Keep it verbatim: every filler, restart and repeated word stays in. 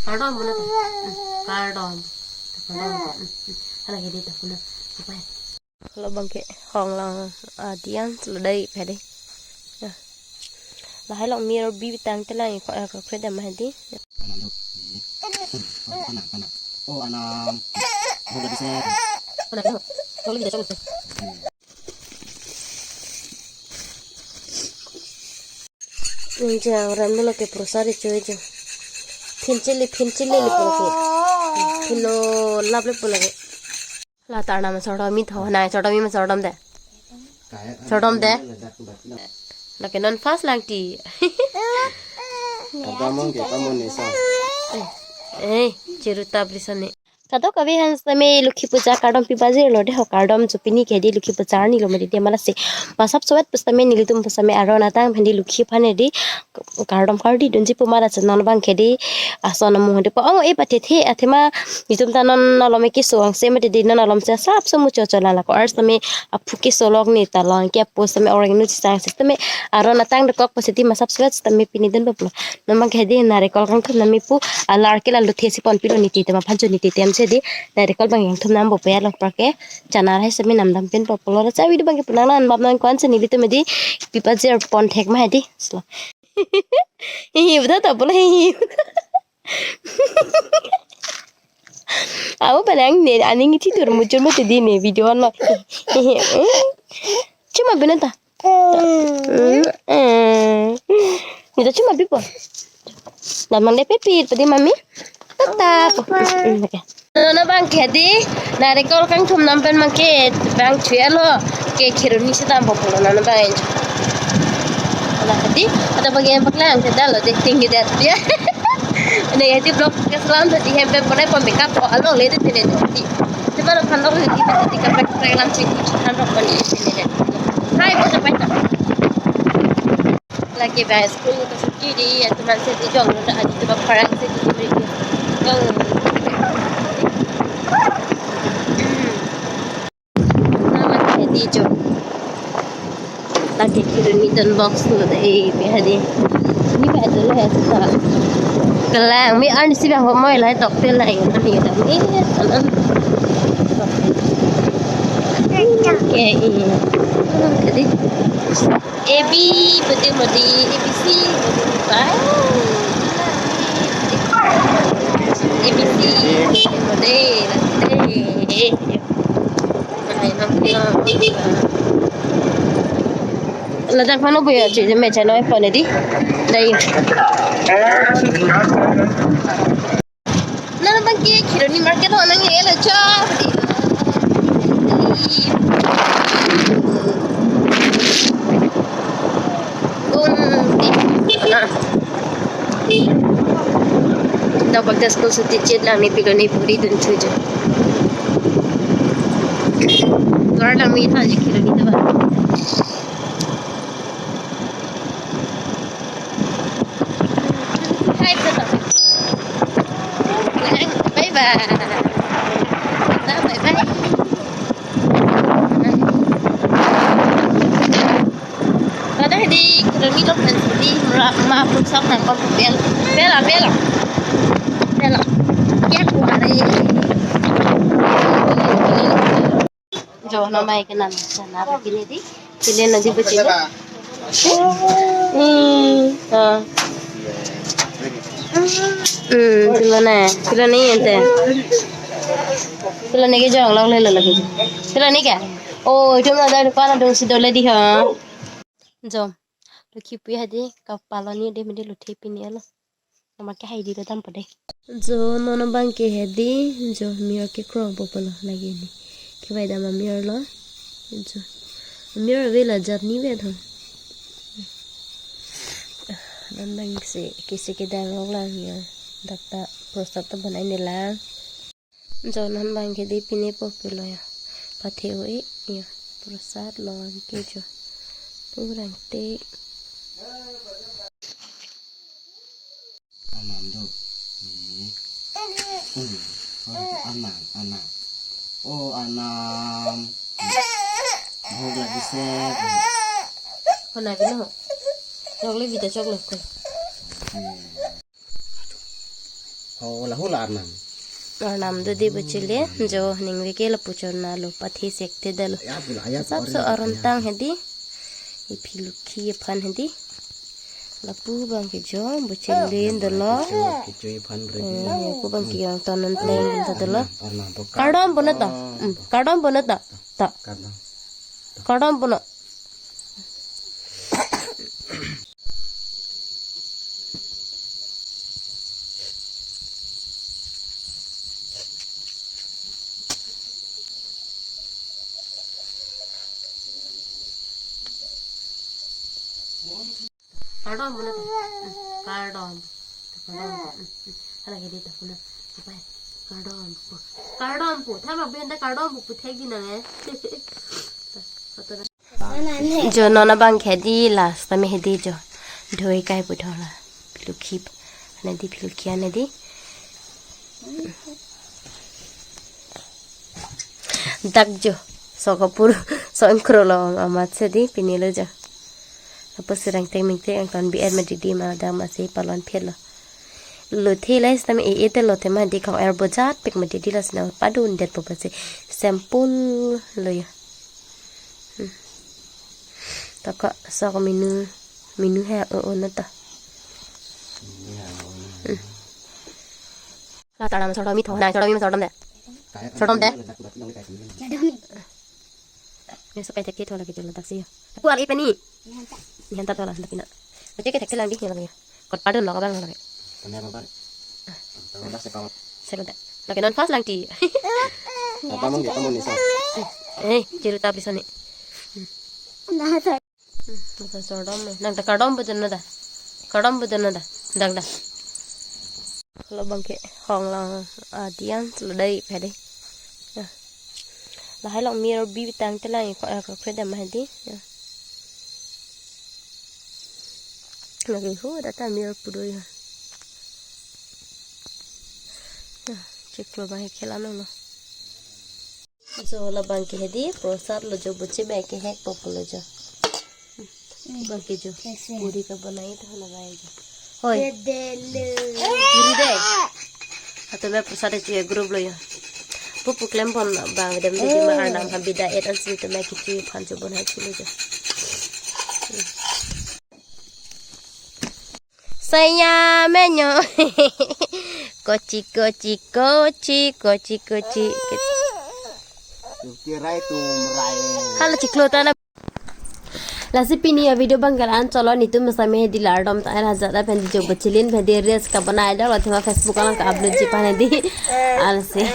Kardom puna ta. Hmm, kardom. Kardom. Hmm, hmm. Hala ke di ta puna. Apa? Lo bangke hong lang, ah, dian selo dai pede. Ya. Lahai long mir bi tangte lang ko, eh, ko kredam hadi. Anam do. Eh. Anam, anam. Oh, anam. Oh, lagi saya. Anam, anam. Kalau kita cakap. Jang ram dolo ke prosari choi jang. Phin chili, phin chili le polo ke. Phin lo lap le polo ke. La tar nama sordom mi tho, nai sordom mi ma sordom de. Sordom de. Lake non fast lang ti. Kadamon ke kamon ni sa. Eh, eh, chiru tabli sani. Kadokave aphan sitame Lokhi Puja kardom pibajirlo de ho, kardom jo pini ke di Lokhi Puja arni lo mati de, malasi masap sowet pusitame nelitum pusitame aron atang aphan di Lokhi aphan di kardom kardi dunji pu mara channel bang ke di ason amung di pa ong e pathe the athema itum ta non alom ke so ang se mati di non alom se sap so mucho chola la ko ars tame aphu ke so lok ni ta long ke apo sitame orang nu chisang sitame aron atang dokok pusitame masap sowet sitame pini dun baplo. Non bang ke di narikol kangthum nangji pu alar ke la luthe si pon pilo niti tema phanjo niti tem se di narikol bang kangthum nangji pu ya lo apar ke channel hai sitame namdam pen po pulo ra cha video bang ke punang nan bab nang kwan se nelitum di pipajir pon thek ma di slo. Hi hi bda ta pulo hi hi. Au palang ne aning ithi dur mujur mati di ne video lo. Hi hi. Chuma bina ta. Hmm, eh. Nita chuma bipo. Dan mang de pipit padi mami. Tata po. Hmm, oke. Nona bang ke di narikol kangthum nam pen bang ke bang thuya lo ke khironi si dam po pulo nona bang enjo. Ala ke di ada bang yang paklang ke dalo de tinggi de ya. Ini ya di vlog ke selam tadi hem pen pone pon makeup po alo le de tene di. Di baru kan lo di di kaprek kaprek lam cik cik kan rok pon di sini de. Hai, bisa baca. Lake bang school ke chuti di, ya teman se di jong lo adi tu bang parang se di di. Jong. Nama ke di jong. Lake khironi don box lo de, eh, pe hadi. Ni pe hadi lo ya sa. Kelang mi an si bang homoi lai tok tel lai na mi dam. Eh, an an. Ke, eh. Hadi. A B, budi mudi, A B C, budi mudi, bye. A B C, budi mudi, eh. Ladak mano buya cuy, mecha noi pon di. Dai. Nana bang ke khironi market ho nang ye la cha. Ung di. Na. Dak bak das ko suti chet lang ni pilo ni puri dun chujo. Gar lang mi tha ji khironi ta ba. Hai, tata. Bye bye. Tata, bye bye. Tata di, kami lo kan sudi, mra, ma, pulsak nang kon pel. Pela, pela. Pela. Kya kuare? Jo, no mai ke nam sana begini di. Pili na di begini. Hmm, ha. Hmm, pilo na, pilo ni ente. Pilo ni ke jong lok le lo lagi. Pilo ni ke? Oh, itu na dari pana dong si dole di ha. Jo. Lokhi pu hadi kapaloni de mede luthe pini alo. Nama ke hai di dam pade. Jo non abang ke hedi, jo mir kekrong po pulo lagi ni. Kevai dam amir lo. Jo. Amir ave la jat ni ve tho. Non abang si kisi kedang lok lang ya. Dak ta prosad ta banai ne lang. Jo non abang ke di pine po pulo ya. Pathe o e ya. Prosad lo ke jo. Purang te. Anam do. Eh. Hmm. Oh, anam, anam. Oh, anam. Bhog lagi se. Kona bino. Chocolate bita chocolate ko. Hmm. Oh, la hula Arnam. Arnam do di buchile, jo ningve ke lapu chorna lo, pathe sekte dalo. Ayat gula, ayat. Sap so orange aron ayat. Tang hedi. Iphi lukhi aphan hedi. Lapu abang ke jo, buchile dolo. Kecho, kecho aphan ready. Eh, lapu abang ke yang tonon pleng ta dolo. Arnam, Arnam, to kardom bono to. Hmm, kardom bono to. To. Kardom. Kardom bono. Kardom bono to. Kardom. Kardom. Hala ke di to bono. Apa? Kardom pu. Kardom pu. Thama benda kardom pu puthek di nang eh. Foto Jo non abang ke di last time hedi jo. Dhoi kai pu dhola. Philukhi. Ane di philukhi ane di. Dak jo. So kapur. So engkro lo amat se di pini lo jo. Apa sirang teng ming teng angton bi er ma di di ma dam ase palon phelo. Lo the lai stam e e te lo te ma di kong er bojat pik ma di di la sina padun det po pase. Simple lo ya. Hmm. Taka sok menu, menu ha o o na ta. Hmm. La taram sordom mi thong na, sordom mi sordom de. Sordom de. Ni so kai tek ke thola ke thola taksi. Aku ali pani. Ni hanta thola hanta pina. Oke ke tek lang di ya lagi. Kot padun lo ka bang lagi. Kami apa, Pak? Kalau dah sekau. Sekau de. Lagi non fast lang ti. Apa mau dia, apa mau ni, Sa? Eh, jiru ta brisoni. Nasa sordom eh. Nang ta kardom pu jon na da. Kardom pu jon na da. Dak da. Lo abang ke hong long adian selo dai pede. Ya. Lahai long mir bi tang te lang ko ko kredam hedi. Ya. Lagi ho data mir pu do ya. Ya, chiklo abang ke khela no lo. So, labang ke hedi, prosad lo jo, buchi bai ke hek po lo jo. Bang ke jo. Kaise? Puri ka banai to labang jo. Hoi. Dede lo. Puri de. Ato me prosad de che group lo jo. Pupu klem pon bang dem de ma Arnam ha bida et an si to me kichi phan jo bon ha chi lo jo. Saya menyo. Kochi, kochi, kochi, kochi, kochi. Kirai tum rai. Halo chiklo ta na. Lasi pini ya video abang ke la-an cholo, nitum mesa me hedi lardom ta era jada pen di jo bochelin pen di reels ka banai dolo, thema Facebook along ka upload ji pan hedi. Alsi.